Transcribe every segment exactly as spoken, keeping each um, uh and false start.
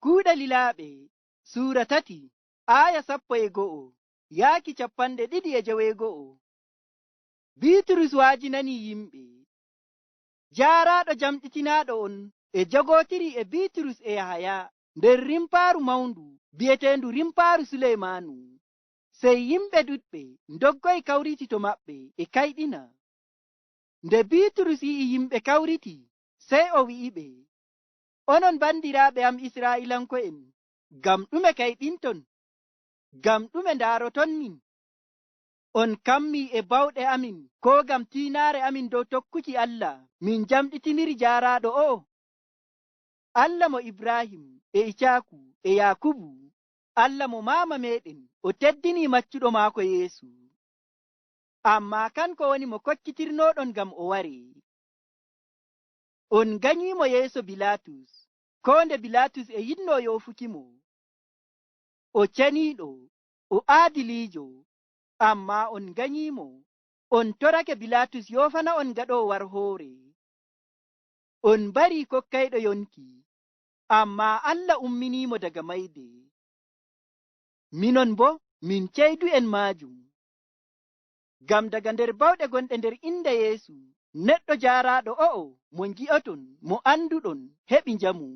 Kuuɗe Lilaaɓe, suura tati, aaya sappo e go'o, yaaki capanɗe ɗiɗi e joweego'o. Biiturus waajinanii yimɓe. Jaaraaɗo jamɗitinaaɗo on e jogootirii e Biiturus e Yahaya nder rimpaaru mawndu bi'eteendu rimpaaru Suleymaanu. Sey yimɓe ɗuɗɓe ndoggoyi kawriti to maɓɓe e kayɗina. Nde Biiturus yi'i yimɓe kawriti, sey o wi'iɓe, "Onon bandiraaɓe am Israa'iilanko'en, ngam ɗume kayɗinton? Ngam ɗume ndaaroton min? On kammii e bawɗe amin koo ngam tiinaare amin dow tokkuki Allah min njamɗitiniri jaaraaɗo o'o? Allah mo Ibraahim e Icaaku e Yaakubu, Allah mo maama meeɗen o teddinii maccuɗo maako Yeesu. Ammaa kanko woni mo koccitirnooɗon ngam o waree." On nganyiimo yeeso Bilaatus, koo nde Bilaatus e yiɗnoo yoofukimo. O ceniiɗo, o aadiliijo, ammaa on nganyiimo, on torake Bilaatus yoofana'on gaɗoowo war-hoore. On mbarii kokkayɗo yonki, ammaa Allah umminiimo daga mayde. Minon boo, min ceydu'en maajum. Ngam daga nder bawɗe gonɗe nder innde Yeesu, neɗɗo jaaraaɗo o'o mo ngi'oton, mo annduɗon, heɓi njamu.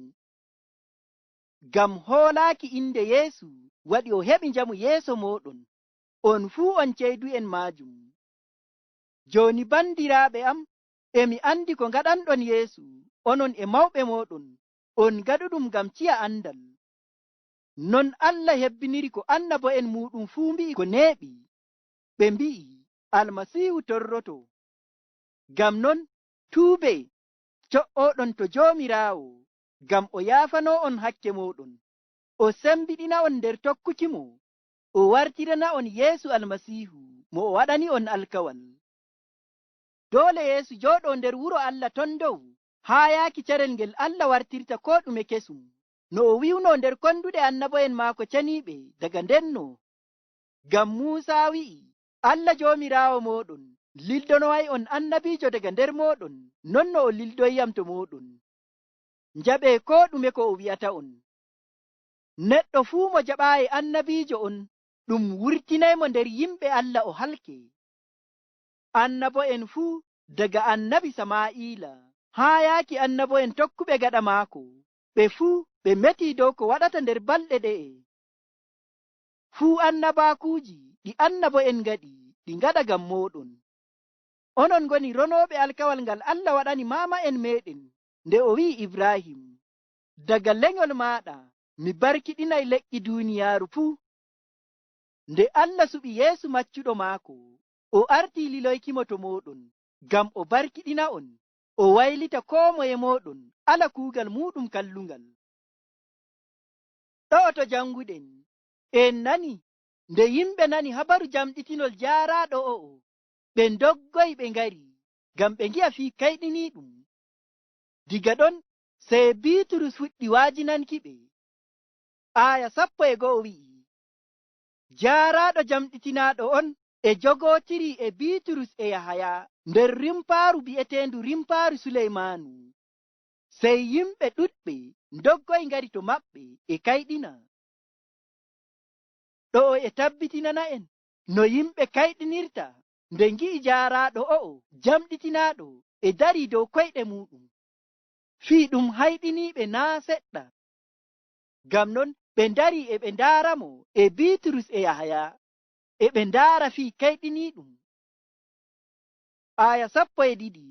Ngam hoolaaki innde Yeesu waɗi o heɓi njamu yeeso mooɗon. On fuu on ceydu'en maajum. Jooni, bandiraaɓe am, e mi anndi ko ngaɗanɗon Yeesu, onon e mawɓe mooɗon, on ngaɗuɗum ngam ciya anndal. Non Allah hebbiniri ko annabo'en muuɗum fuu mbi'i ko neeɓi. Ɓe mbi'i, "Almasiihu torroto." Ngam non, tuubee, co''ooɗon to Joomiraawo, ngam o yaafanoo on hakke mooɗon, o sembiɗina on nder tokkukimo, o wartirana on Yeesu Almasiihu mo o waɗani on alkawal. Doole Yeesu jooɗoo nder wuro Allah ton dow, haa yaaki carel ngel Allah wartirta koo ɗume kesum, no o wi'unoo nder konduɗe annabo'en maako ceniiɓe daga ndenno. Ngam Muusa wi'i, "Allah Joomiraawo mooɗon lildonowaay on annabiijo daga nder mooɗon, non no o lildoyi yam to mooɗon. Njaɓee koo ɗume ko o wi'ata on." Neɗɗo fuu mo jaɓaayi annabiijo on, ɗum wurtinaymo nder yimɓe Allah o halke. Annabo'en fuu, daga annabi Sama'iila haa yaaki annabo'en tokkuɓe gaɗa maako, ɓe fuu ɓe metii dow ko waɗata nder balɗe ɗe'e. Fuu annabaakuuji ɗi annabo'en ngaɗi, ɗi ngaɗa ngam mooɗon. Onon ngoni ronooɓe alkawal ngal Allah waɗani maama'en meeɗen, nde o wi'i Ibraahim, "Daga lenyol maaɗa mi barkiɗinay leƴƴi duuniyaaru fuu." Nde Allah suɓi Yeesu maccuɗo maako, o artii liloykimo to mooɗon, ngam o barkiɗina'on, o waylita koo moye mooɗon ala kuugal muuɗum kallungal. Ɗo'o to jannguɗen, en nani, nde yimɓe nani habaru jamɗitinol jaaraaɗo o'o, ɓe ndoggoyi ɓe ngari, ngam ɓe ngi'a fii kayɗiniiɗum. Diga ɗon, sey Biiturus fuɗɗi waajinankiɓe. Aaya sappo e go'o wi'i, "Jaaraaɗo jamɗitinaaɗo on e jogootiri e Biiturus e Yahaya nder rimpaaru bi'eteendu rimpaaru Suleymaanu." Sey yimɓe ɗuɗɓe ndoggoyi ngari to maɓɓe e kayɗina. Ɗo'o e tabbitinana en no yimɓe kayɗinirta nde ngi'i jaaraaɗo o'o jamɗitinaaɗo e darii dow koyɗe muuɗum. Fii ɗum hayɗiniiɓe naa' seɗɗa. Ngam non ɓe ndarii e ɓe ndaaramo e Biiturus e Yahaya, e ɓe ndaara fii kayɗiniiɗum. Aaya sappo e ɗiɗi.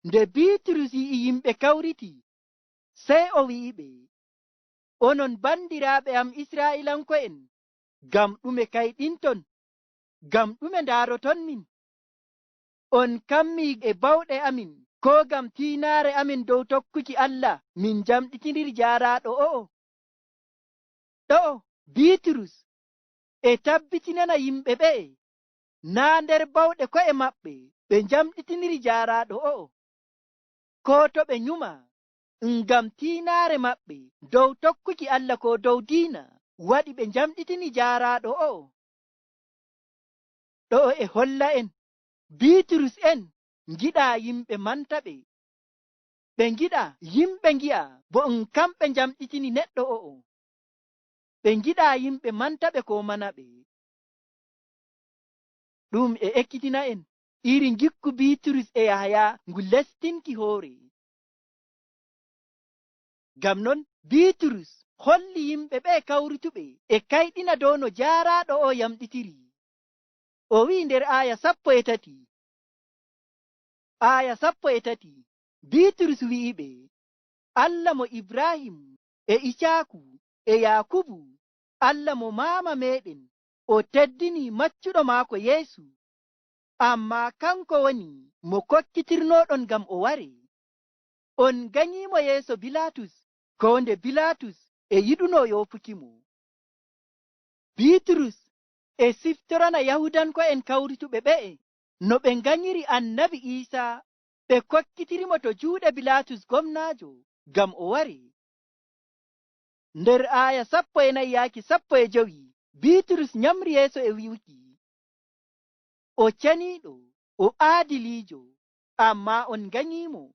Nde Biiturus yi'i yimɓe kawriti, sey o wi'iɓe, "Onon bandiraaɓe am Israa'iilanko'en, ngam ɗume kayɗinton? Ngam ɗume ndaaroton min? On kammii e bawɗe amin, koo ngam tiinaare amin dow tokkuki Allah min njamɗitiniri jaaraaɗo o'o?" Ɗo'o Biiturus e tabbitinana yimɓe ɓe'e, naa' nder bawɗe ko'e maɓɓe ɓe njamɗitiniri jaaraaɗo o'o. Koo to ɓe nyuma, ngam tiinaare maɓɓe dow tokkuki Allah koo dow diina waɗi ɓe njamɗitini jaaraaɗo o'o. Ɗo'o e holla'en, Biiturus en ngiɗaa yimɓe mantaɓe. Ɓe ngiɗa yimɓe ngi'a bo um kamɓe njamɗitini neɗɗo o'o. Ɓe ngiɗa yimɓe manta ɓe koo mana ɓe. Ɗum e ekkitina en iri ngikku Biiturus e Yahaya ngu lestinki hoore. Ngam non, Biiturus holli yimɓe ɓe'e kawrutuɓe e kayɗina dow no jaaraaɗo o'o yamɗitiri. O wi'i nder aaya sappo e tati, aaya sappo e tati, Biiturus wi'iɓe, Allah mo Ibraahim e Icaaku e Yaakubu, Allah mo maama meeɗen, o teddini maccuɗo maako Yeesu. Ammaa kanko woni mo kokkitirnoɗon ngam o ware. On nganyiimo yeeso Bilaatus, koo nde Bilaatus e yiɗuno yoofukimo. Biiturus e siftorana Yahuudanko'en kawrituɓe ɓe'e no ɓe nganyiri Annabi Iisa, ɓe kokkitiri mo to juuɗe Bilaatus gomnaajo, ngam o ware. Nder aaya sappo e nayi yaaki sappo e jowi, Biiturus nyamri yeeso e wi'uki, o ceniiɗo, o aadiliijo, ammaa on nganyiimo.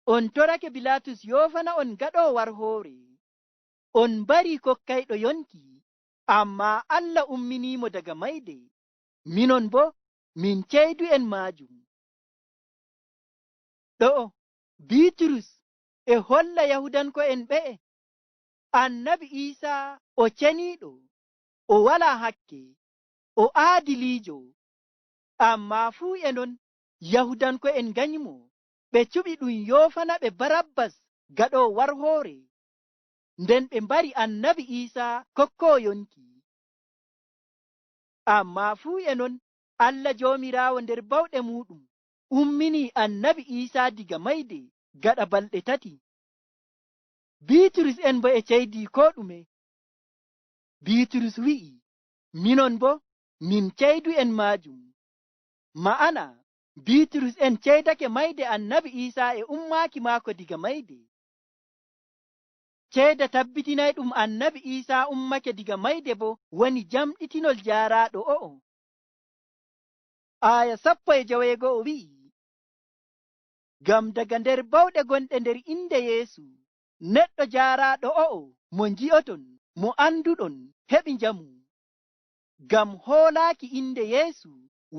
On torake Bilaatus yoofana'on gaɗoowo war-hoore. On mbarii kokkayɗo yonki, ammaa Allah umminiimo daga mayde. Minon boo, min ceydu'en maajum. Ɗo'o, Biiturus e holla Yahuudanko'en ɓe'e, Annabi Iisa o ceniiɗo, o walaa hakke, o aadiliijo. Ammaa fuu e non, Yahuudanko'en nganyimo, ɓe cuɓi ɗum yoofana ɓe Barabbas gaɗoowo war-hoore. Nden ɓe mbari Annabi Iisa kokkoowo yonki. Ammaa fuu e non, Allah Joomiraawo nder bawɗe muuɗum umminii Annabi Iisa diga mayde gaɗa balɗe tati. Biiturus'en boo e ceydi koo ɗume. Biiturus wi'i, minon boo, min ceydu'en maajum. Ma'ana, Biiturus'en ceydake mayde Annabi Iisa e ummaaki maako diga mayde. Ceyda tabbitinayɗum Annabi Iisa ummake diga mayde boo woni jamɗitinol jaaraaɗo o'o. Aaya sappo e joweego'o wi'i, ngam daga nder bawɗe gonɗe nder innde Yeesu, neɗɗo jaaraaɗo o'o mo ngi'oton, mo annduɗon, heɓi njamu. Ngam hoolaaki innde Yeesu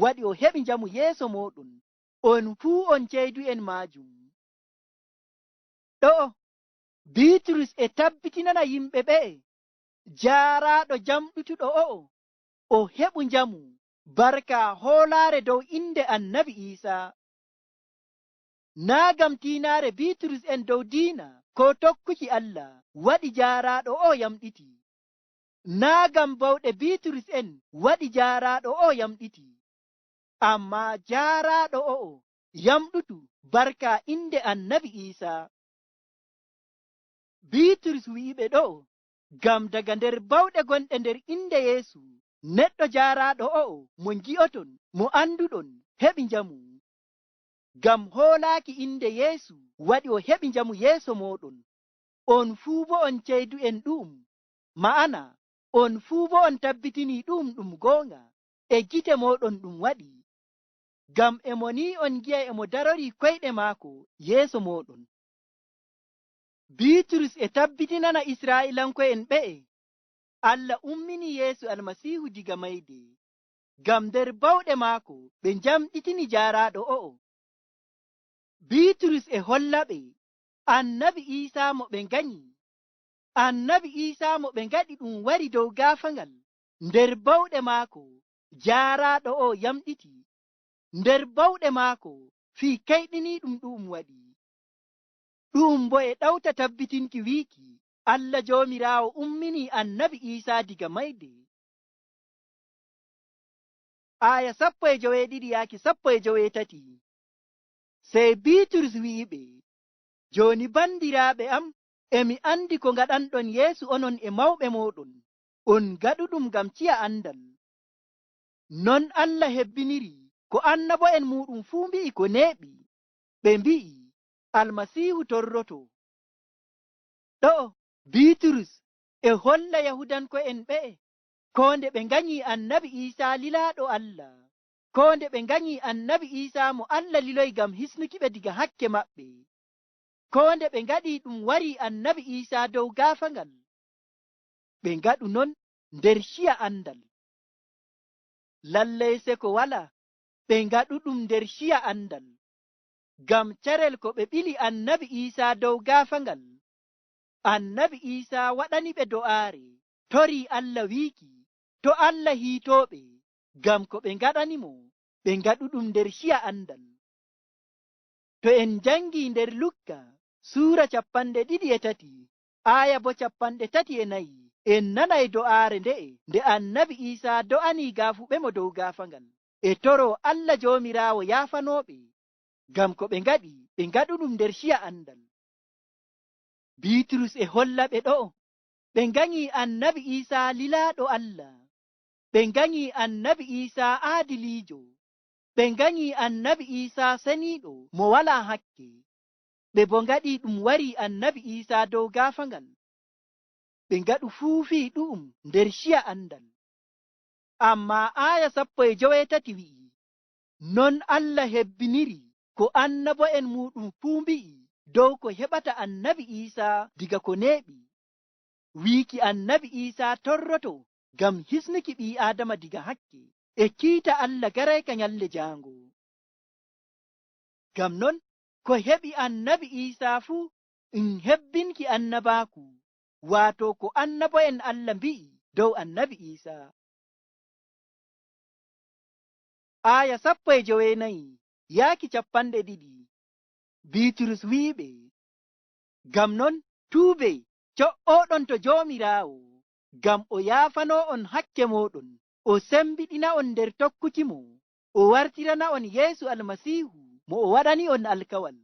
waɗi o heɓi njamu yeeso mooɗon, on fuu on ceydu'en maajum. Ɗo'o, Biiturus e tabbitinana yimɓe ɓe'e, jaaraaɗo jamɗutuɗo o'o, o heɓu njamu barka hoolaare dow innde Annabi Iisa. Naa ngam tiinaare Biiturus'en dow diina koo tokkuki Allah waɗi jaaraaɗo o'o yamɗiti. Naa ngam bawɗe Biiturus'en waɗi jaaraaɗo o'o yamɗiti. Ammaa jaaraaɗo o'o yamɗutu barka innde Annabi Iisa. Biiturus wi'iɓe ɗo'o, ngam daga nder bawɗe gonɗe nder innde Yeesu, neɗɗo jaaraaɗo o'o mo ngi'oton, mo annduɗon, heɓi njamu. Ngam hoolaaki innde Yeesu waɗi o heɓi njamu yeeso mooɗon. On fuu boo on ceydu'en ɗu'um, ma'ana, on fuu boo on tabbitinii ɗu'um ɗum gooŋga, e gite mooɗon ɗum waɗi. Ngam e mo nii on ngi'ay e mo darorii koyɗe maako yeeso mooɗon. Biiturus e tabbitinana Israa'iilanko'en ɓe'e, Allah umminii Yeesu Almasiihu diga mayde, ngam nder bawɗe maako ɓe njamɗitini jaaraaɗo o'o. Biiturus e holla ɓe Annabi Iisa mo ɓe nganyi. Annabi Iisa mo ɓe ngaɗi ɗum wari dow gaafaŋgal nder bawɗe maako, jaaraaɗo o'o yamɗiti. Nder bawɗe maako fii kayɗiniiɗum ɗu'um waɗi. Ɗu'um boo e ɗawta tabbitinki wiiki Allah Joomiraawo umminii Annabi Iisa diga mayde. Aaya sappo e joweeɗiɗi yaaki sappo e joweetati. Sey Biiturus wi'iɓe, jooni, bandiraaɓe am, e mi anndi ko ngaɗanɗon Yeesu onon e mawɓe mooɗon, on ngaɗuɗum ngam ciya anndal. Non Allah hebbiniri ko annabo'en muuɗum fuu mbi'i ko neeɓi, ɓe mbi'i, Almasiihu torroto. Ɗo'o Biiturus e holla Yahuudanko'en ɓe'e, koo nde ɓe nganyi Annabi Iisa lilaaɗo Allah, koo nde ɓe nganyi Annabi Iisa mo Allah liloyi ngam hisnuki ɓe diga hakke maɓɓe. Koo nde ɓe ngaɗi ɗum warii Annabi Iisaa dow gaafagal, ɓe ngaɗu non nder ciya anndal. Lallay seko walaa, ɓe ngaɗu ɗum nder ciya anndal. Ngam carel ko ɓe ɓili Annabi Iisaa dow gaafagal, Annabi Iisaa waɗani ɓe do'aare, torii Alla wiiki, to Alla hiitoo ɓe, ngam ko ɓe ngaɗani mo, ɓe ngaɗu ɗum nder ciya anndal. To en njanngi nder Lukka, suura cappanɗe ɗiɗi e tati, aaya bo cappanɗe tati e nayi, en nanay do'aare nde'e nde Annabi Iisaa do'anii gaafuɓe mo dow gaafagal, e toroo Alla Joomiraawo yaafanoo ɓe, ngam ko ɓe ngaɗi, ɓe ngaɗu ɗum nder ciya anndal. Biiturus e holla ɓe ɗo'o, ɓe nganyi Annabi Iisaa lilaaɗo Alla, ɓe nganyi Annabi Iisaa aadiliijo, ɓe nganyi Annabi Iisaa seniiɗo mo walaa hakke, ɓe bo ngaɗi ɗum warii Annabi Iisaa dow gaafagal. Ɓe ngaɗu fuu fii ɗu'um nder ciya anndal. Ammaa aaya sappo e joweetati wi'i, "Non Alla hebbiniri ko annabo'en muuɗum fuu mbi'i dow ko heɓata Annabi Iisaa diga ko neeɓi, wiiki Annabi Iisaa torroto ngam hisnuki ɓii Aadama diga hakke, e kiita Alla garayka nyalnde jaango." Ngam non, ko heɓi Annabi Iisaa fuu, ɗum hebbinki annabaaku, waato ko annabo'en Alla mbi'i dow Annabi Iisaa. Aaya sappo e joweenayi yaaki cappanɗe ɗiɗi, Biiturus wi'i ɓe, "Ngam non, tuubee, co'ooɗon to Joomiraawo, ngam o yaafanoo'on hakke mooɗon, o sembiɗina'on nder tokkukimo, o wartirana'on Yeesu Almasiihu mo o waɗani'on alkawal."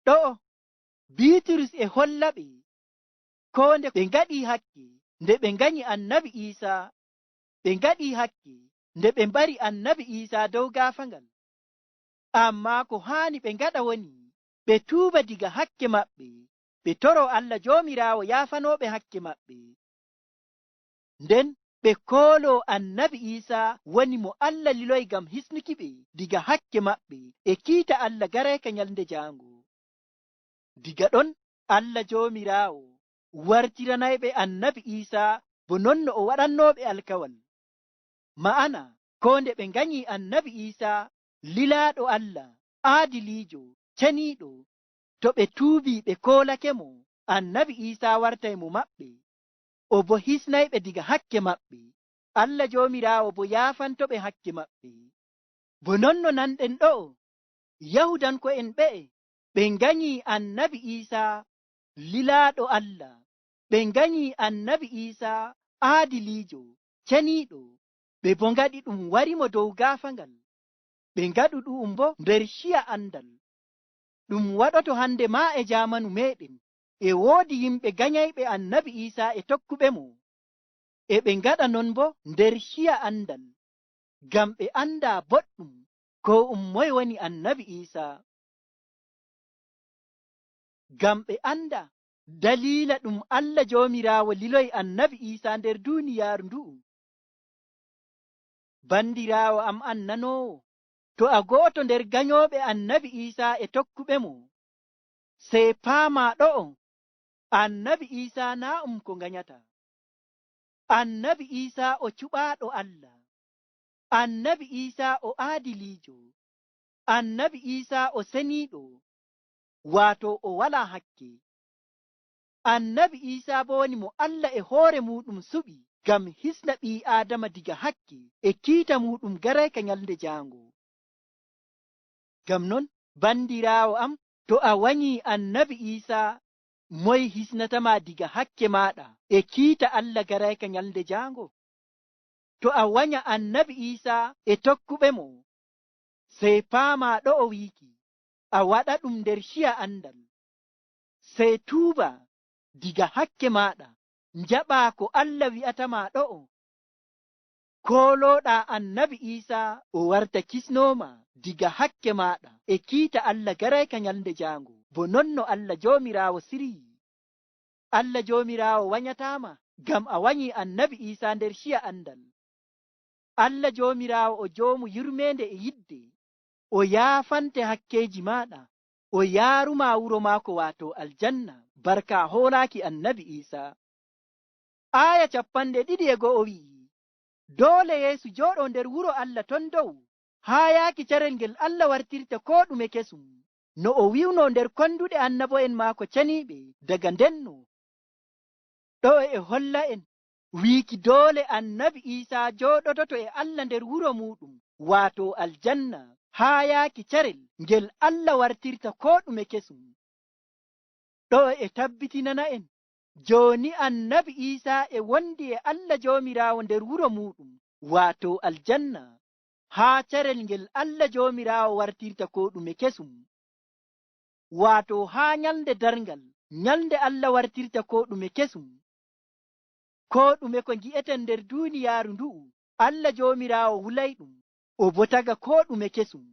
Ɗo'o, Biiturus e holla ɓe, koo nde ɓe ngaɗi hakke nde ɓe nganyi Annabi Iisaa, ɓe ngaɗi hakke nde ɓe mbari Annabi Iisaa dow gaafagal. Ammaa ko haani ɓe ngaɗa woni ɓe tuuba diga hakke maɓɓe, ɓe toroo Alla Joomiraawo yaafanoo ɓe hakke maɓɓe. Nden ɓe kooloo Annabi Iisaa woni mo Alla liloyi ngam hisnuki ɓe diga hakke maɓɓe e kiita Alla garayka nyalnde jaango. Diga ɗon, Alla Joomiraawo wartiranayɓe Annabi Iisaa bo non no o waɗannoo ɓe alkawal. Ma'ana, koo nde ɓe nganyi Annabi Iisaa, lilaaɗo Alla, aadiliijo, ceniiɗo, to ɓe tuubii ɓe koolake mo, Annabi Iisaa wartay mo maɓɓe. O bo hisnayɓe diga hakke maɓɓe. Alla Joomiraawo bo yaafanto ɓe hakke maɓɓe. Bo non no nanɗen ɗo'o, Yahuudanko'en ɓe'e, ɓe nganyi Annabi Iisaa, lilaaɗo Alla. Ɓe nganyi Annabi Iisaa, aadiliijo, ceniiɗo. Ɓe bo ngaɗi ɗum wari mo dow gaafagal. Ɓe ngaɗu ɗu'um bo nder ciya andal. Ɗum waɗoto hande maa e jaamanu meeɗen. E woodi yimɓe ganyayɓe Annabi Iisaa e tokkuɓe mo. E ɓe ngaɗa non bo nder ciya andal, ngam ɓe andaa boɗɗum koo um moye woni Annabi Iisaa. Ngam ɓe anda daliila ɗum Alla Joomiraawo liloyi Annabi Iisaa nder duuniyaaru ndu'u. Bandiraawo am an nanoowo, to a go'oto nder ganyooɓe Annabi Iisaa e tokkuɓe mo, sey paamaa ɗo'o, Annabi Iisaa naa' um ko nganyata. Annabi Iisaa o cuɓaaɗo Allah. Annabi Iisaa o aadiliijo. Annabi Iisaa o seniiɗo, waato o walaa hakke. Annabi Iisaa boo woni mo Allah e hoore muuɗum suɓi ngam hisna ɓii Aadama diga hakke e kiita muuɗum garayka nyalnde jaango. Ngam non, bandiraawo am, to a wanyii Annabi Iisaa, moye hisnata ma diga hakke maaɗa e kiita Allah garayka nyalnde jaango? To a wanya Annabi Iisaa e tokkuɓe mo, sey paamaa ɗo'o wiiki, a waɗa ɗum nder ciya andal. Sey tuuba diga hakke maaɗa, njaɓaa ko Allah wi'ata ma ɗo'o. Koolooɗaa Annabi Iisaa o warta kisnoomaa diga hakke maaɗa e kiita Allah garayka nyalnde jaango, bo non no Allah Joomiraawo siryi. Allah Joomiraawo wanyataa ma ngam a wanyii Annabi Iisaa nder ciya andal. Allah Joomiraawo o Joomu yurmeende e yidde, o yaafante hakkeeji maaɗa. o yaarumaa wuro maako, waato aljanna, barka hoolaaki annabi Iisaa. Aaya cappanɗe ɗiɗi e go'o wi'i, doole Yeesu jooɗoo nder wuro Allah ton dow, haa yaaki carel ngel Allah wartirta koo ɗume kesum, no o wi'unoo nder konduɗe annabo'en maako ceniiɓe daga ndenno. Ɗo'o e holla en wiiki doole annabi Iisaa jooɗodoto e Allah nder wuro muuɗum, waato aljanna, haa yaaki carel ngel Allah wartirta koo ɗume kesum. Ɗo'o e tabbitinana en, jooni annabi Iisaa e wondi e Allah Joomiraawo nder wuro muuɗum, waato aljanna, haa carel ngel Allah Joomiraawo wartirta koo ɗume kesum. Waato haa nyalnde darngal, nyalnde Allah wartirta koo ɗume kesum. Koo ɗume ko ngi'eten nder duuniyaaru ndu'u, Allah Joomiraawo wulay ɗum, o bo taga koo ɗume kesum.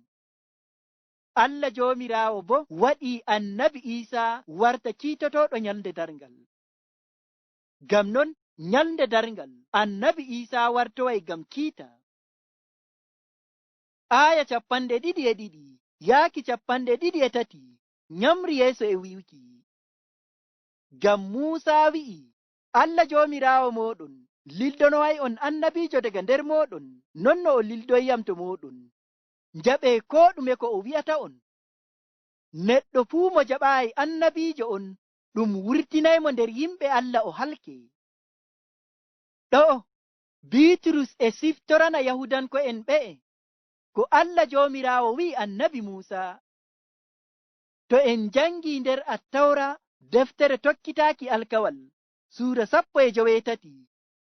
Allah Joomiraawo bo waɗii annabi Iisaa warta kiitotooɗo nyalnde darngal. Ngam non, nyalnde darngal, annabi Iisaa wartoway ngam kiita. Aaya cappanɗe ɗiɗi e ɗiɗi yaaki cappanɗe ɗiɗi e tati nyamri yeeso e wi'uki. Ngam Muusaa wi'i, Allah Joomiraawo mooɗon lildonoway on annabiijo daga nder mooɗon, non no o lildoyi yam to mooɗon. Njaɓee koo ɗume ko o wi'ata on. Neɗɗo fuu mo jaɓaayi annabiijo on, ɗum wurtinay mo nder yimɓe Allah, o halke. Ɗo'o, Biiturus e siftorana Yahuudanko'en ɓe'e ko Allah Joomiraawo wi'i annabi Muusaa. To en njanngi nder Attawra, deftere tokkitaaki alkawal, suura sappo e joweetati,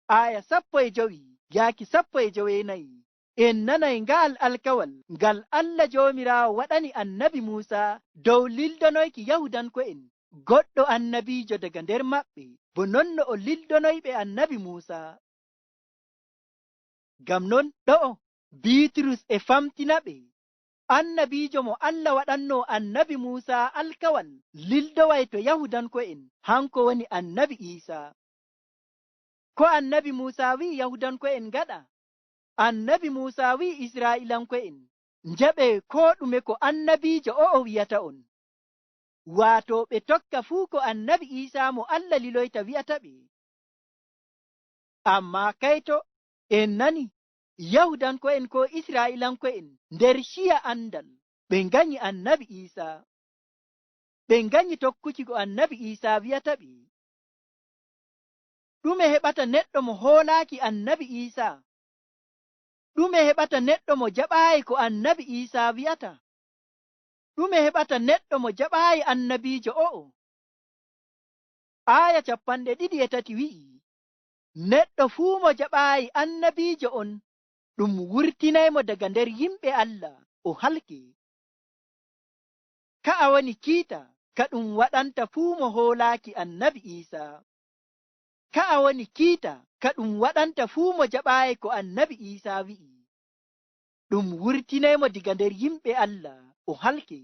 aaya sappo e jowi yaaki sappo e joweenayi, en nanay nga'al alkawal ngal Allah Joomiraawo waɗani annabi Muusaa dow lildonoyki Yahuudanko'en goɗɗo annabiijo daga nder maɓɓe, bo non no o lildonoyi ɓe annabi Muusaa. Ngam non ɗo'o, Biiturus e famtina ɓe, annabiijo mo Allah waɗannoo annabi Muusaa alkawal lildoway to Yahuudanko'en, hanko woni annabi Iisaa. Ko annabi Muusaa wi'i Yahuudanko'en ngaɗa? Annabi Muusaa wi'i Israa'iilanko'en, njaɓee koo ɗume ko annabiijo o'o wi'ata on. Waato ɓe tokka fuu ko annabi Iisaa mo Allah liloyta wi'ata ɓe. Ammaa kayto, en nani, Yahuudanko'en koo Israa'iilanko'en nder ciya anndal, ɓe nganyi annabi Iisaa. Ɓe nganyi tokkuki ko annabi Iisaa wi'ata ɓe. Ɗume heɓata neɗɗo mo hoolaaki annabi Iisaa? Ɗume heɓata neɗɗo mo jaɓaayi ko annabi Iisaa wi'ata? Ɗume heɓata neɗɗo mo jaɓaayi annabiijo o'o? Aaya cappanɗe ɗiɗi e tati wi'i, neɗɗo fuu mo jaɓaayi annabiijo on, ɗum wurtinay mo daga nder yimɓe Allah, o halke. Ka'a woni kiita ka ɗum waɗanta fuu mo hoolaaki annabi Iisaa. Ka'a woni kiita ka ɗum waɗanta fuu mo jaɓaayi ko annabi Iisaa wi'i. Ɗum wurtinay mo diga nder yimɓe Allah, o halke.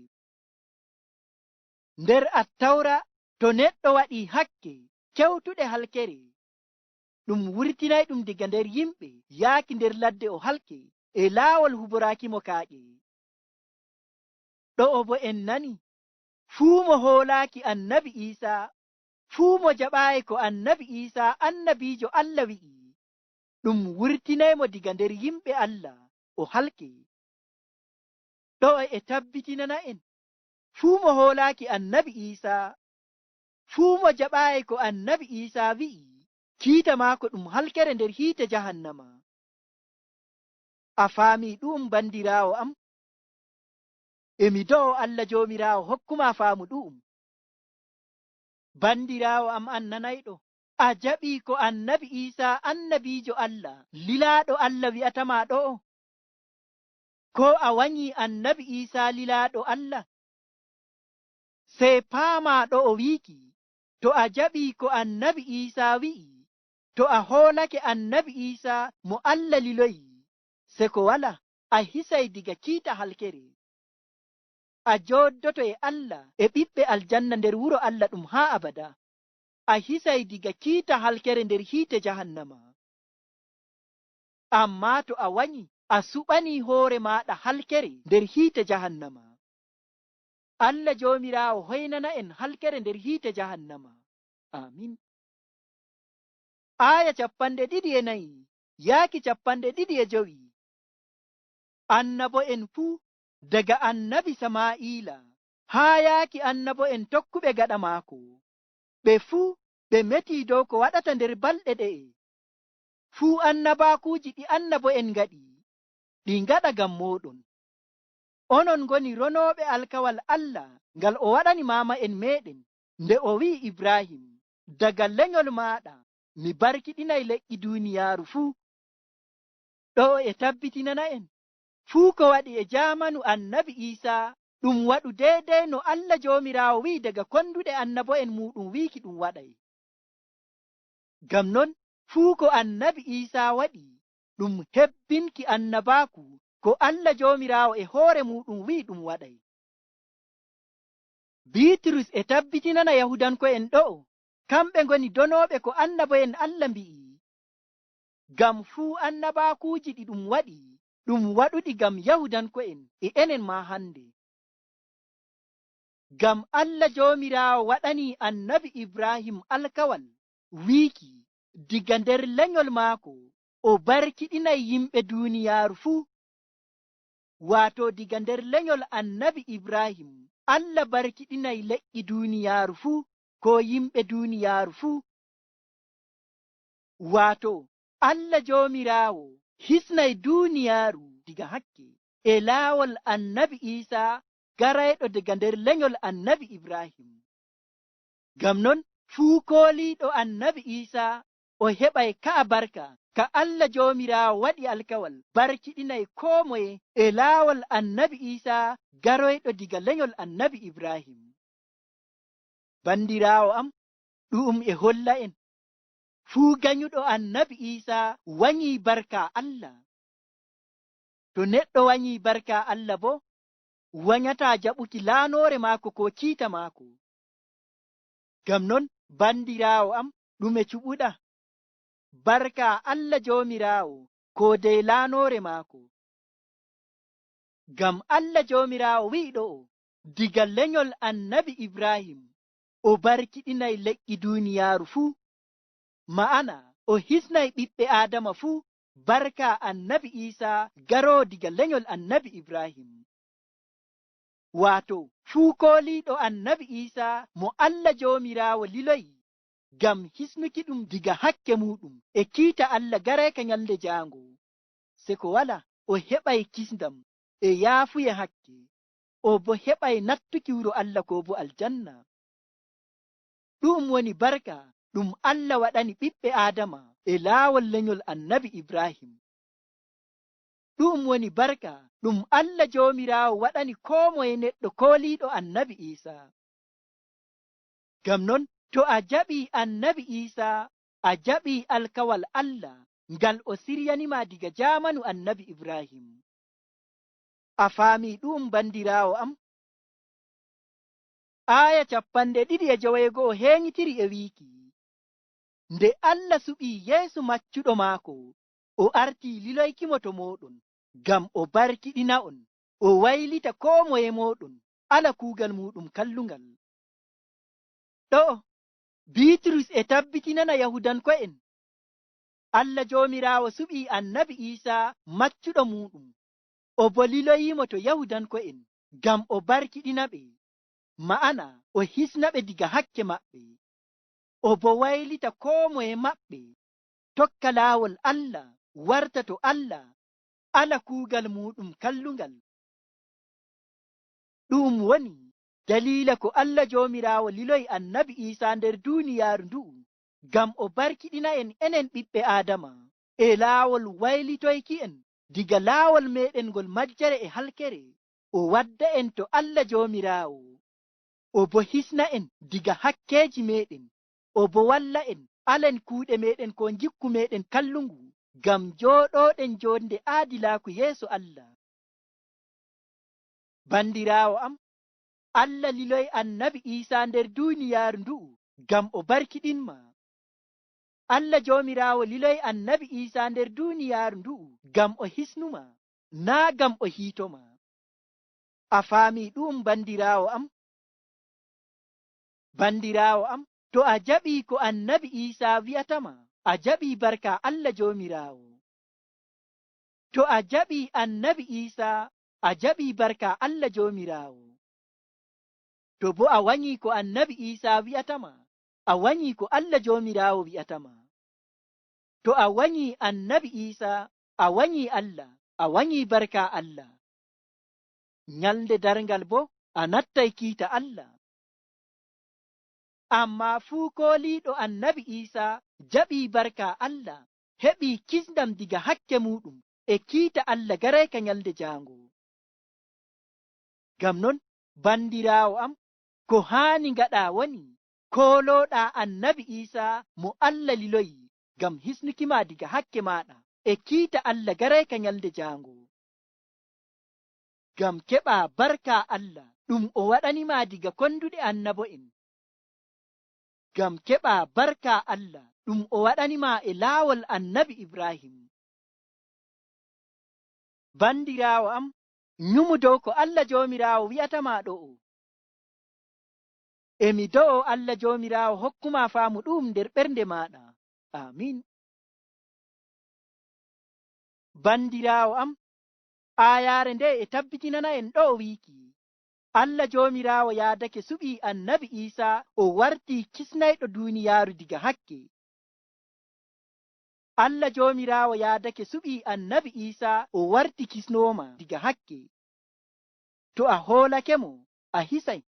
Nder Attawra, to neɗɗo waɗii hakke kewtuɗe halkere, ɗum wurtinay ɗum diga nder yimɓe, yaaki nder ladde o halke, e laawol huboraaki mo kaaƴe. Ɗo'o bo en nani, fuu mo hoolaaki annabi Iisaa, fuu mo jaɓaayi ko annabi Iisaa annabiijo Allah wi'i, ɗum wurtinay mo diga nder yimɓe Allah, o halke. Ɗo'o e tabbitinana en, fuu mo hoolaaki annabi Iisaa, fuu mo jaɓaayi ko annabi Iisaa wi'i, kiita maako ɗum halkere nder hiite jahannama. A faamii ɗu'um, bandiraawo am? E mi do'o Allah Joomiraawo hokku maa faamu ɗu'um. Bandiraawo am an nanayɗo, a jaɓii ko annabi Iisaa annabiijo Allah, lilaaɗo Allah wi'ata maa ɗo'o? Koo a wanyii annabi Iisaa lilaaɗo Allah? Sey paamaa ɗo'o wiiki, to a jaɓii ko annabi Iisaa wi'i, to a hoolake annabi Iisaa mo Allah liloyi, seko walaa, a hisay diga kiita halkere. A jooddoto e Allah e ɓiɓɓe aljanna nder wuro Allah ɗum haa abadaa. A hisay diga kiita halkere nder hiite jahannama. Ammaa to a wanyi, a suɓanii hoore maaɗa halkere nder hiite jahannama. Allah Joomiraawo hoynana en halkere nder hiite jahannama. Amin. Aaya capanɗe ɗiɗi e nayi yaaki capanɗe ɗiɗi e jowi. Annabo'en fuu, daga annabi Samaa'iila haa yaaki annabo'en tokkuɓe gaɗa maako, ɓe fuu ɓe meti dow ko waɗata nder balɗe ɗe'e. Fuu annabaakuuji ɗi annabo'en ngaɗi, ɗi ngaɗa ngam mooɗon. Onon ngoni ronooɓe alkawal Allah ngal o waɗani maama'en meeɗen, nde o wi'i Ibraahim, "Daga lenyol maaɗa mi barkiɗinay leƴƴi duuniyaaru fuu." Ɗo'o e tabbitinana en, fuu ko waɗi e jaamanu annabi Iisaa, ɗum waɗu deydey no Allah Joomiraawo wi'i daga konduɗe annabo'en muuɗum wiiki ɗum waɗay. Ngam non, fuu ko annabi Iisaa waɗi, ɗum hebbinki annabaaku ko Allah Joomiraawo e hoore muuɗum wi'i ɗum waɗay. Biiturus e tabbitinana Yahuudanko'en ɗo'o, kamɓe ngoni donooɓe ko annabo'en Allah mbi'i. Ngam fuu annabaakuuji ɗi ɗum waɗi, ɗum waɗuɗi ngam Yahuudanko'en e enen maa hande. Ngam Allah Joomiraawo waɗanii annabi Ibraahim alkawal, wiiki, diga nder lenyol maako, o barkiɗinay yimɓe duuniyaaru fuu. Waato diga nder lenyol annabi Ibraahim, Allah barkiɗinay leƴƴi duuniyaaru fuu, koo yimɓe duuniyaaru fuu. Waato, Allah Joomiraawo hisnay duuniyaaru diga hakke e laawol annabi Iisaa garayɗo diga nder lenyol annabi Ibraahim. Ngam non, fuu kooliiɗo annabi Iisaa, o heɓay ka'a barka ka Allah Joomiraawo waɗi alkawal, barkiɗinay koo moye e laawol annabi Iisaa garoyɗo diga lenyol annabi Ibraahim. Bandiraawo am, ɗu'um e holla en, fuu ganyuɗo annabi Iisaa wanyii barka Allah. To neɗɗo wanyii barka Allah boo, wanyataa jaɓuki laanoore maako koo kiita maako. Ngam non, bandiraawo am, ɗume cuɓuɗa? Barka Allah Joomiraawo, koo dey laanoore maako. Ngam Allah Joomiraawo wi'i ɗo'o, diga lenyol annabi Ibraahim, o barkiɗinay leƴƴi duuniyaaru fuu. Ma'ana, o hisnay ɓiɓɓe Aadama fuu, barka annabi Iisaa garoowo diga lenyol annabi Ibraahim. Waato, fuu kooliiɗo annabi Iisaa mo Allah Joomiraawo liloyi ngam hisnuki ɗum diga hakke muuɗum e kiita Allah gareyka nyalnde jaango, seko walaa, o heɓay kisndam e yaafuye hakke, o boo heɓay nattuki wuro Allah koo boo aljanna. Ɗu'um woni barka ɗum Allah waɗani ɓiɓɓe Aadama e laawol lenyol annabi Ibraahim. Ɗu'um woni barka ɗum Allah Joomiraawo waɗani koo moye neɗɗo kooliiɗo annabi Iisaa. Ngam non, to a jaɓii annabi Iisaa, a jaɓii alkawal Allah ngal o siryani ma diga jaamanu annabi Ibraahim. A faamii ɗu'um, bandiraawo am? Aaya capanɗe ɗiɗi e joweego'o heeŋitiri e wiiki, nde Allah suɓii Yeesu maccuɗo maako, o artii liloyki mo to mooɗon, ngam o barkiɗina on, o waylita koo moye mooɗon, ala kuugal muuɗum kallungal. Ɗo'o, Biiturus e tabbitinana Yahuudanko'en, Allah Joomiraawo suɓii annabi Iisaa maccuɗo muuɗum, o boo liloyii mo to Yahuudanko'en, ngam o barkiɗina ɓe, ma'ana o hisna ɓe diga hakke maɓɓe. O boo waylita koo moye maɓɓe tokka laawol Allah, warta to Allah, ala kuugal muuɗum kallungal. Ɗu'um woni daliila ko Allah Joomiraawo liloyi annabi Iisaa nder duuniyaaru ndu'u, ngam o barkiɗina en, enen ɓiɓɓe Aadama, e laawol waylitoyki en diga laawol meeɗen ngol majjere e halkere, o wadda en to Allah Joomiraawo. O boo hisna en diga hakkeeji meeɗen, o boo walla en alen kuuɗe meeɗen koo ngikku meeɗen kallungu, ngam jooɗooɗen joonde aadilaaku yeeso Allah. Bandiraawo am, Allah liloyi annabi Iisaa nder duuniyaaru ndu'u ngam o barkiɗin ma. Allah Joomiraawo liloyi annabi Iisaa nder duuniyaaru ndu'u ngam o hisnu ma, naa ngam o hiito ma. A faamii ɗu'um, bandiraawo am? Bandiraawo am, to a jaɓii ko annabi Iisaa wi'ata ma, a jaɓii barka Alla Joomiraawo. To a jaɓii annabi Iisaa, a jaɓii barka Alla Joomiraawo. To boo a wanyii ko annabi Iisaa wi'ata ma, a wanyii ko Alla Joomiraawo wi'ata ma. To a wanyii annabi Iisaa, a wanyii Alla, a wanyii barka Alla. Nyalnde darngal boo, a nattay kiita Alla. Ammaa fuu kooliiɗo annabi Iisaa jaɓii barka Alla, heɓii kisndam diga hakke muuɗum e kiita Alla garayka nyalnde jaango. Ngam non, bandiraawo am, ko haani ngaɗaa woni koolooɗaa annabi Iisaa mo Alla liloyi ngam hisnuki ma diga hakke maaɗa e kiita Alla garayka nyalnde jaango. Ngam keɓaa barka Alla ɗum o waɗani ma diga konduɗe annabo'en. Ngam keɓaa barka Alla ɗum o waɗani ma e laawol annabi Ibraahim. Bandiraawo am, nyumu dow ko Alla Joomiraawo wi'ata ma ɗo'o. E mi do'o Alla Joomiraawo hokku ma faamu ɗu'um nder ɓernde maaɗa. Aamin. Bandiraawo am, aayaare nde e tabbitinana en ɗo'o wiiki, Alla Joomiraawo yaadake suɓii annabi Iisaa o wartii kisnayɗo duuniyaaru diga hakke. Alla Joomiraawo yaadake suɓii annabi Iisaa o warti kisnoowo ma diga hakke. To a hoolake mo, a hisay.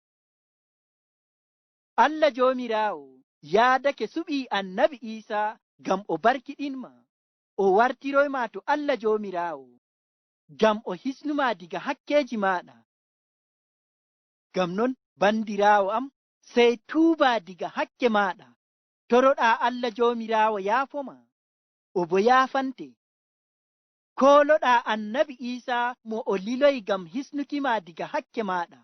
Alla Joomiraawo yaadake suɓii annabi Iisaa ngam o barkiɗin ma, o wartiroy ma to Alla Joomiraawo, ngam o hisnu ma diga hakkeeji maaɗa. Ngam non, bandiraawo am, sey tuuba diga hakke maaɗa, toroɗaa Alla Joomiraawo yaafo ma, o boo yaafante. Kooloɗaa annabi Iisaa mo o liloyi ngam hisnuki ma diga hakke maaɗa,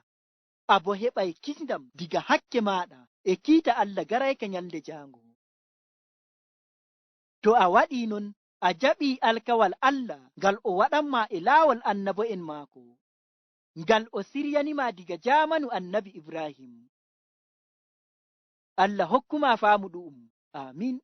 a boo heɓay kisndam diga hakke maaɗa e kiita Alla garayka nyalnde jaango. To a waɗii non, a jaɓii alkawal Alla ngal o waɗan ma e laawol annabo'en maako, ngal o siryani ma diga jaamanu annabi Ibraahim. Alla hokku ma faamu ɗu'um. Aamin.